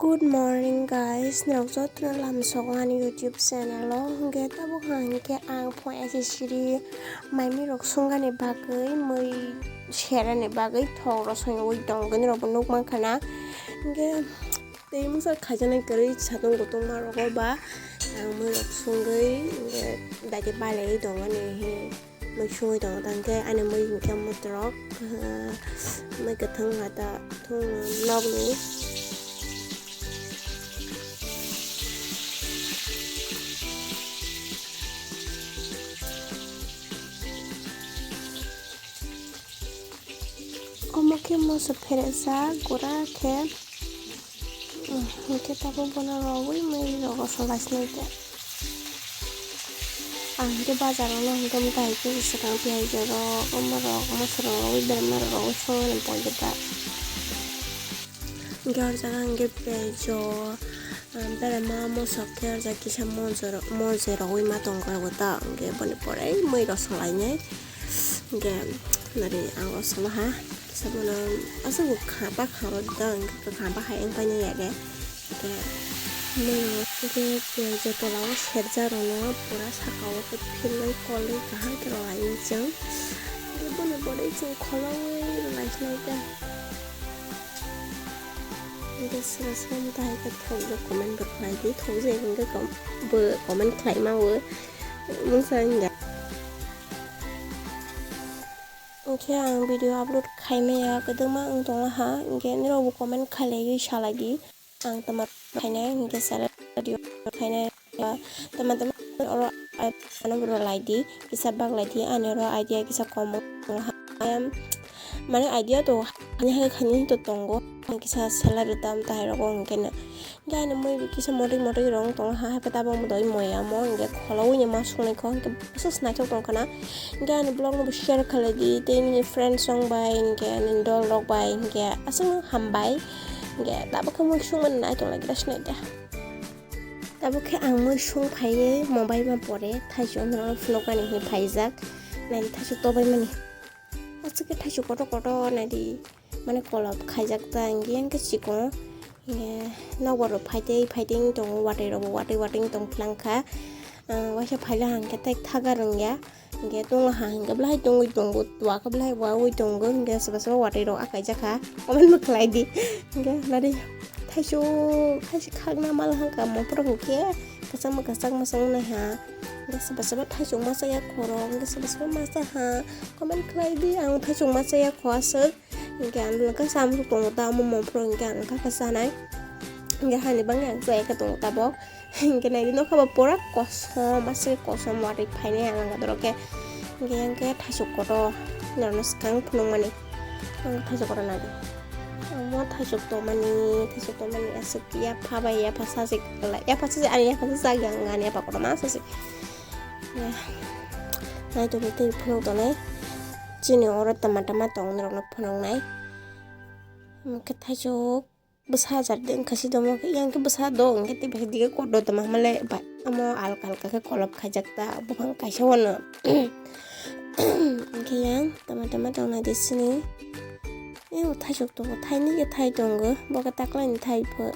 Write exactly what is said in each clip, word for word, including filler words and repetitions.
Good morning guys, norok jotono lamsogo ani YouTube channel o. Hwnkhe tabuk hwnkhe ang phone S S C D maimi rok sungani bagwi, mui serani bagwi thok rok songwi tongkhe norok bo nukmankha na. Hwnkhe tei mungsa khaijaknai kwrwi satung kutung ma rogo ba ang mui rok sungwi hwnkhe daiti balaiwi tongmani he. Mui sungwi tongo tangkhe ani mui hwnkhe mutrok, ah, mui kwthwng hata thung nokni. Omo khe moso pheresa gura khe. Hwnkhe tabuk bono rogwi mui rogo solai sinai khe. Ang hwnkhe bazar o no hwnkhe mwtai khe swkang piyaj rok, omo rok, moso rok rogwi berma rok rogwi songani pon khe ta. Hwnkhe o jaga hwnkhe piyaj o, ah, berma moso khe o jaga kisa monjo rok, monjo rogwi ma tongo ta. Hwnkhe boni pore mui rok solai nai. Hwnkhe nari ang o solo ha. Sabono aswk bo kha ta kha o da hwnkhe kwkha bahai wng paina ya de. Hwnkhe mui hwnkhe piyaj o tola o serjak rwno pura saka o khe philwi kolwi kaham khe rwlai chwng. Hwnkhe bono bwrwi chwng kholoui rwlai sinai ta. Hwnkhe swrwng swrwng ta hai khe thokjak comment bo khlai di, thokjak hwnkhe kom-, bo comment khlai ma o mungsa wngya. Hwnkhe ang video upload khaimaya kwdwkma wng tonglaha, hwnkhe norokbo comment khailaiwi salai di. Ang tama khainai, hwnkhe salai video khainai, tama tama oro ano rwlai di, kisa baklai di, ani oro idea kisa kom wng tonglaha. Mane idea to hani hai khaini to tongo, ang kisa salai rwtam tahai rogo hwnkhe no. Hwnkhe ani mui bo kisa motwi motwi rong tongo ha, haikhe tabuk motwi moya mo, hwnkhe kholoui ni ma songnaikho, hwnkhe bwswk naithok tongkha na. Hwnkhe ani vlog no bo share khlai di, tei nini friends rok bai, hwnkhe ani dol rok bai, hwnkhe aswk no hambai. Hwnkhe tabuk khe mui songmani nai tonglaikhe da sinai da. Tabuk khe ang mui song phaiwi mobai ma pore, thaichuk no phunukmani hinwi phaijak, naidi thaichuk tobaimani. Aswk khe thaichuk kotor kotor naidi, mane kolop khaijak ta, hwnkhe yang khe chikon, hwnkhe nokbar rok phaitwi phaitwi wng tongo, watwi rok bo watwi watwi wng tong phlangkha. Ah, waisa phaila hwnkhe tei thagar wngya, hwnkhe tongla ha hwnkhe belai tongwi tongo, wa khe belai wawi tongo, hwnkhe sobo sobo watwi rok akaijak kha, comment bo khlai di, hwnkhe nari thaichuk, thaichuk khakna mal hwnkha, mopro hwnkhe kwchangma kwchangma se wngnai ha, hwnkhe sobo sobo thaichuk masa ya khorok, hwnkhe sobo sobo masa ha. Comment khlai di, ang thaichuk masa ya kho aswk. Hwnkhe ang khe samsuk tongo ta, omo mopro hwnkhe ang kha kha chanai. Hwnkhe hani bangwi ang chaya khe tongo tabok. Hwnkhe naidi nokha bo pura kosom, aswk kosom watwi phainai ang khe dorok khe. Hwnkhe yang khe thaichuk kotor norokno swkang phunukmani. Ang thaichuk kotor naidi. Omo thaichuk tongmani, thaichuk tongmani aswk yapha bai yapha sajak, yapha sajak, ani yapha sajak, ang ani yapha kotorma sajak. Ya. Naitugwi tei phunuk tonai. Chini oro tama tama tong norokno phunuknai. Omo khe thaichuk bwsa hajar de wngkha si domo khe, yang khe bwsa do wngkhe tei bai dige kotor tongma hamle bai omo alka alka khe kolop khaijak ta buphang kaisa wano. Hwnkhe yang tama tama tongnai de sini. Yang thaichuk tongo, thaini khe thai tongo, bo khe taklaini thai pho.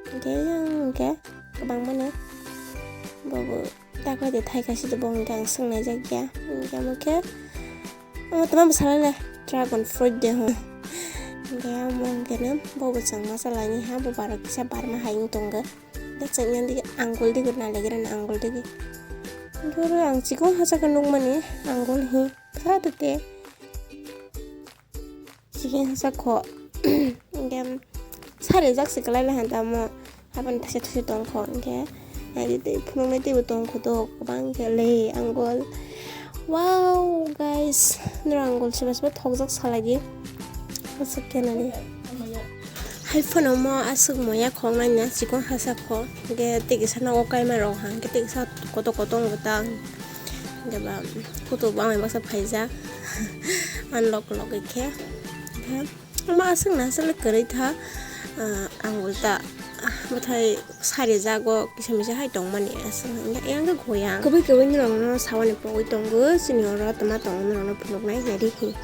Hwnkhe yang hwnkhe kwbangmano bobo. Taklai de thai kaisa de bo hwnkhe ang swngnai jak ya. Hwnkhe omo khe omo tama bwsala le dragon fruit de hwn. Hwnkhe omo hwnkhe no bo bo chwng masa laini ha bo barok kisa barma hai wng tongo. Da chwng yang digi angul digi naligra ni angul digi. Hwnkhe oro ang chikon hachakhe nukmani angul hi bwsa de te. Chikon hachak kho. Hwnkhe sarijak se kwlai le han tamo. Habani thaisa thaisa tong kho hwnkhe. Naidi tei phunuknai teibo tong kho to kwbang khe le angul. Wow guys, noro angul soba soba thokjak salai di. Aswk khe nani. Hai phano mo aswk moya khok nai na chikon hachak kho. Hwnkhe tei kisa nogo kaima rok ha. Hwnkhe tei kisa koto koto wng tang. Hwnkhe ba photo bo ang baksa phaijak. Ang lok lok khe. Omo aswk na aswk le kwrwi tha, ah, ang ulta, ah, bwthai sari jago kisa misa hai tongmani aswk hwnkhe yang khe goyang. Kwbwi kwbwi norokno sawani pogwi tongo, chini oro tama tongo norokno phunuknai nari hi.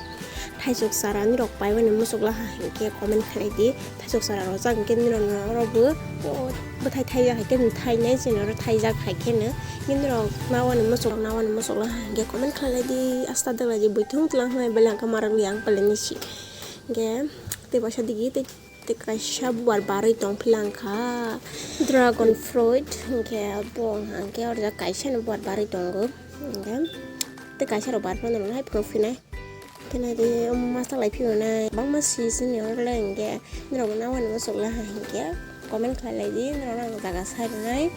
Thaisok chara nirok paimani muchukla ha hinkhe comment khlai di. Thaisok chara rojak hinkhe nirok norok bo, o, bwthai thaijak hai khe thainai se norok thaijak hai khe no. Hinkhe nirok nawani muchuk, nawani muchukla ha hinkhe comment khlai di. Asta daglai di, buithung tlang hai belai khe marak yang pale nisi. Hinkhe tei kaisa digi tei, tei kaisa bubar barwi tong phila wngkha dragon fruit. Hinkhe bo wngkha hinkhe orjak kaisa no bubar barwi tongo. Hinkhe tei kaisa rok bar phano hai phano phinai. Khe nai di, omo masa lai phiyonai, bangma si sini oro le hinkhe, norok nawani muchuk la ha hinkhe, comment khlai lai di, norok ang jaga sai rwnai,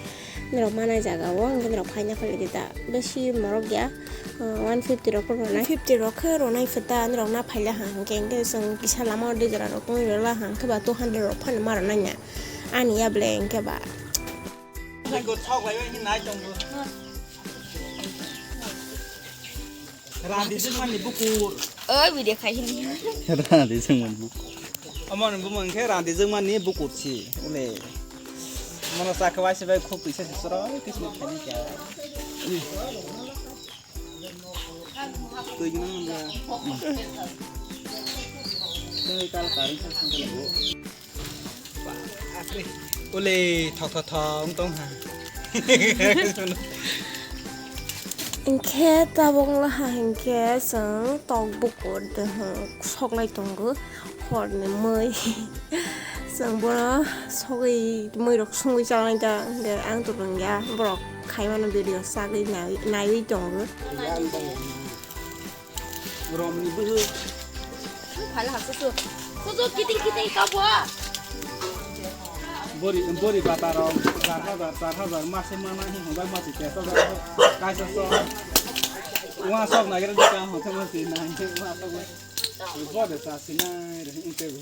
norok manai jaga o, hinkhe norok phaina phai lai di ta, besi morok ya, ah, one fifty rok khe rwnai, fifty rok khe rwnai phi ta, norok na phai la ha hinkhe, hinkhe chwng kisa lama o dui jora rok tongwi rwla ha, hinkhe ba two hundred rok phano ma rwnai ya, ani ya ble hinkhe ba. Eko thok lai bai hinai tongo. Randi jwngmani bukur. Oi, video khai hini. Randi jwngmani bukur. Omo ni bumung khe randi jwngmani bukur si. Ule. Mono sakhe waisa bai khuk tisa si soro, kisni khani kya. Twi gwnang nang ya. Twi kal karing kal sangkal bo. Ule thok thok thok wng tong ha. Hinkhe tabuk wngla ha hinkhe chwng tok bukur de, hmm, sok lai tongo horni mui. Chwng bono sogwi mui rok songwi chalai ta hinkhe ang to rwngya borok khaimano video sagwi nai-, naiwi tongo. Romni buhu. Phala haksu su. Kuzu kiting kiting kabo. Bori, bori bata rok char hajar, char hajar mase mana hi hwnbai mase tes hajar kaisa sok. Wa sok nagere dika hwnte mase nai wa sok. Bode sa sinai re inte bu.